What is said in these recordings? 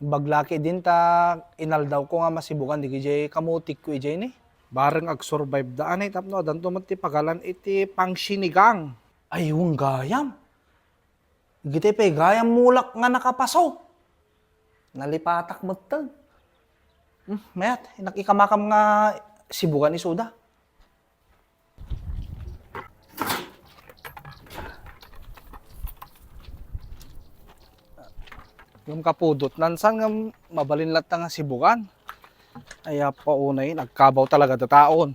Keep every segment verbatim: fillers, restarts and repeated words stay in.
Baglaki din ta inaldawko nga masibugan digidiay kamutikko idiay ni. Bareng agsurvive da, anay, tapno adanto met ti pagalan iti pangsinigang. Ay, wen gayam. Gitay pay gayam mulak nga nakapaso. Nalipatak metten. Hmm, mayat, inak ikamakam nga sibugan isuda. Ngem kapudot, nansan ngem mabalin latta nga sibugan. Ay, apo, unay, nagkabaw talaga ta taon.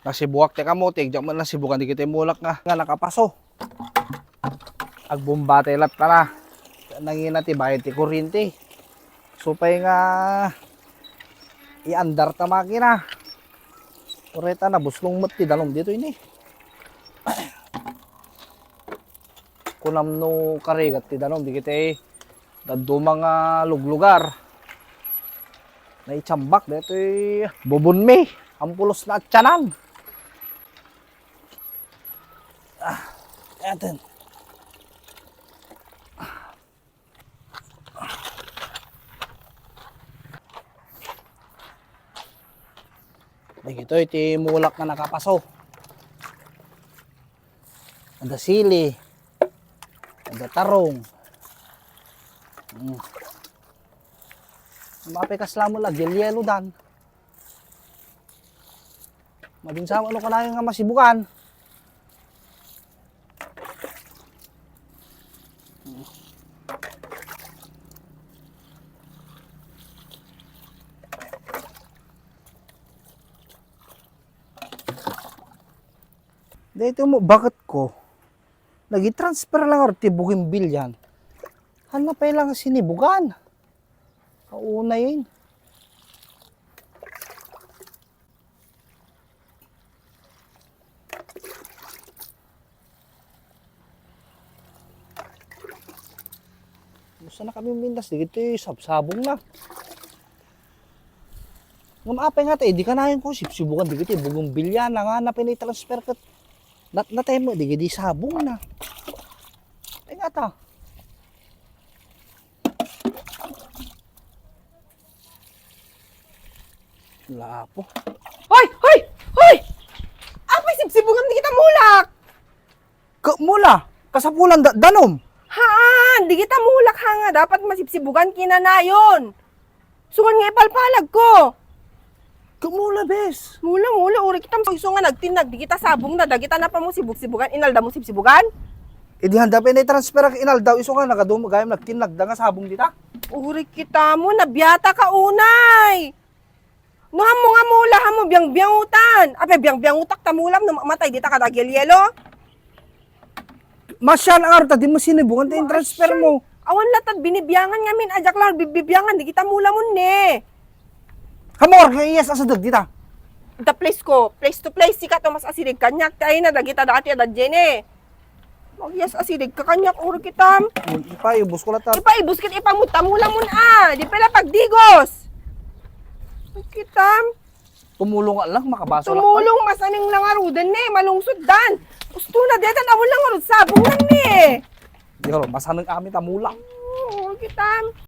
Nasibuak ti kamuti, diak met nasibugan dagiti mulak nga, nga nakapaso. Agbombatay latta na. Nangina ti bayad ti kuryente. Supay nga iandar ta makina. Uray ta nabuslong met ti danum ditoy ni. Kunam no karigat ti danum, dagiti dadduma nga luglugar. Naitsambak ditoy bubonmi. Ampulos na atianan. Ah, atin. Dagitoy ti mulak nga nakapaso. Adda sili. Adda tarong. Mm. Mapay kasla mo la, yelo-yelo dan. Mabinsa mo ano kanayon nga masibugan. Daytoy mo, bakit ko? Nag-transfer lang ti bougainvillea. Hanna pay lang sinibugan. Kaunayen. Gusto na kami mindas, dagiti sabsabong na. Ngem apay nga ta, idi kanayon ko, sibsibugan, dagiti bougainvillea na nga na pinatransfer ket nat-, natay mo, dagiti sabong na. Apay nga ta. Lapo. Hoy! Hoy! Hoy! Apay sibsibugam dagita mulak? Ka-, mula, kasapulan da-, danum. Haan, dagita mulak ha nga dapat masibsibugan kinanayon. Sungan nga ipalpalag ko. Ka-, mula, bes. Mula, mula, uri kita, isu nga nagtinnag, dagita sabong na, dagita na pa mo sibug-sibugan, inalda mo sibsibugan? Idi handa pa inay transfer ak inaldaw, isu nga nagadum-, gayam nagtinnag da nga sabong dita. Uri kita mo, nabiata ka unay. No, hammo nga mula, hammo biang-biangutan. Apay, biang-biangutak ta mulam no matay dita kada agyel-yelo? Masyan ang arta, di mo sinibukan ta in transfer mo. Awan latad binibiangan ngamin, ajak lang bibibiangan, di kita mula mo ni. Hamor, nga iyas asadeg dita. Da place ko, place to place, sika to mas asirig kanyak, ti ay na, dagita dati, ada Jenny. Magyas asirig ka kanyak, uri kitam. Ipaibus ko latta. Ipaibus kit ipamutta mo lamon a. Di pala pagdigos. Kitam. Tumulong nga lang, makabaso lang. Tumulong, masaneng lang aruden ni, malungsod dan. Usto na, detan, awal lang arud sabong lang ni. Di ka, masaneng amin, tamulang. Oo, kitam.